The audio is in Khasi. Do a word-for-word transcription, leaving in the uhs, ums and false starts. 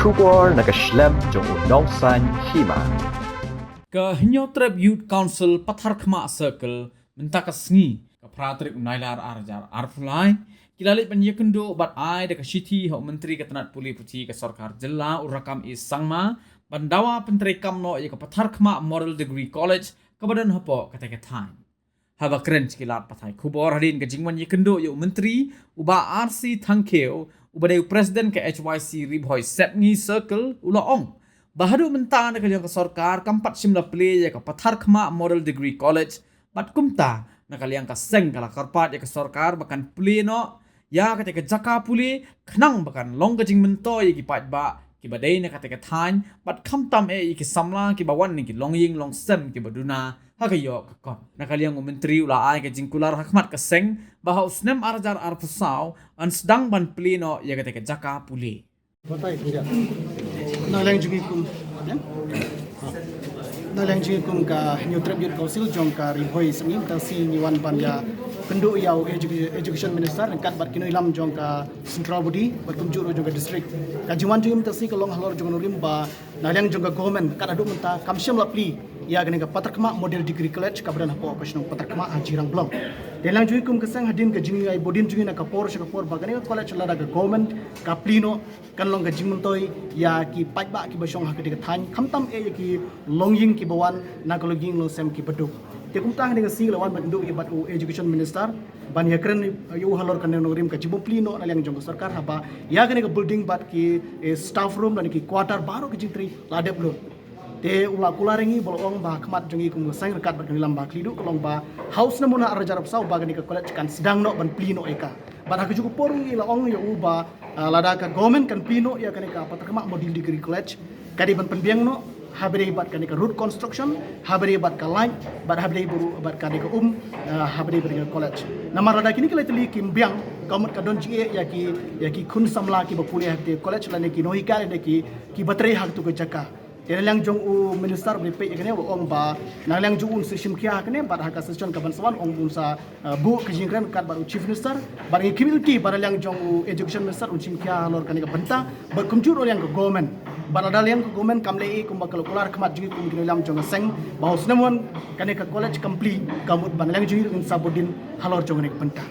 Khubor na ka shlem jong u Nongsaiñ Hima. Ka Hynñiewtrep Youth Council Patharkhmah Circle mynta ka sngi, ka phra tarik u Nailar arhajar arphew lai, ki la leit ban ïakynduh bad ai da ka shithi ha u Myntri ka tnat pule puthi ka Sorkar Jylla u Rakkam A Sangma ban dawa pyntreikam noh ïa ka Patharkhmah Model Degree College kaba don hapoh katei ka thaiñ. Haba kren sha ki lad pathai khubor hadien ka jingwan ïakynduh ïa u Myntri, u Bah R C Thangkhiew, uba dei u President ka H Y C Ri Bhoi Sepngi Circle, u la ong ba haduh mynta na ka liang ka sorkar kam pat shym la plie ïa ka Patharkhmah Model Degree College, bad kumta na ka liang ka seng ka la kyrpad ïa ka sorkar ba kan plie noh ïa katei ka jaka pule, khnang ba kan long ka jingmyntoi ïa ki paidbah kiba dei na katei ka thaiñ, bad khamtam eh ïa ki samla kiba wan na ki longïing longsem kiba duna ha ka ïoh ka kot. Na ka liang u Myntri u la ai ka jingkular ha khmat ka seng ba ha u snem arhajar arphew saw yn sdang ban plie noh ïa katei ka jaka pule. Na liang jong ngi kum, na liang jong ngi kum ka Hynñiewtrep Youth Council jong ka Ri Bhoi Sepngi, mynta ka sngi ngi wan ban ïakynduh ïa u edu-, Education Minister ryngkat bad ki nongïalam jong ka Central Body bad kumjuh ruh jong ka district. Ka jingwan jong ngi mynta ka sngi ka long halor jong ka nongrim ba na liang jong ka government kat haduh mynta kam shym la plie ïa kane ka Patharkhmah Model Degree College kaba don hapoh ka shnong Patharkhmah ha Jirang Block. Te na liang jong ngi kum ka seng, hadien ka jingïaibodien jong ngi na ka por sha ka por, ba kane ka college lada ka government ka plie noh kan long ka jingmyntoi ïa ki paidbah kiba shong ha katei ka thaiñ, khamtam eh ïa ki longïing kiba wan na ka longïing longsem kiba duk. Te kumta hangne ka sngi la wan ban ïakynduh ïa bad u Education Minister ban ïakren ïa u halor kane ka nongrim ka jingbym plie noh na liang jong ka sorkar, haba ïa kane ka building bad ki, eh, staff room lane ki quarter baroh ki jingtrei la dep lut. Te u la kular ïa ngi ba la ong ba ha khmat jong ngi kum ka seng ryngkat bad ka nongïalam ba khlem duh ka long ba ha u snem arhajar arphew saw ba kane ka college kan sdang noh ban plie noh ïa ka. Bad ha kajuh ka por ngi la ong ïa u ba, ah, lada ka government kan plie noh ïa kane ka Patharkhmah Model Degree College, ka dei ban pynbiang noh ha ba dei bad kane ka road construction, ha ba dei bad ka light, bad ha ba dei bad kane ka um, ah, ha ba dei bad ka college. Namar lada kine ki lai tylli kim biang, ka mut ka don jingeh ïa ki, ïa ki khun samla kiba pule ha katei ka college lane ki nonghikai lane ki, kiba trei ha katei ka jaka. Te na liang jong u minister ba peit ïa kane u ong ba na liang jong u un sa shim khia ha kane, bad ha ka session kaban sa wan ong un sa, uh, buh ka jingkren ryngkat bad u chief minister, bad ngi khmih lynti ba na liang jong u education minister un shim khia halor kane ka bynta, bad kumjuh ruh na liang ka government. Bad lada liang ka government kam leh kumba ka la kular ha khmat jong ngi kum ki nongïalam jong ka seng ba ha u snem un kane ka college kam plie, ka mut ba na liang jong ngi ruh ngin sa bud dien halor jong kane ka bynta.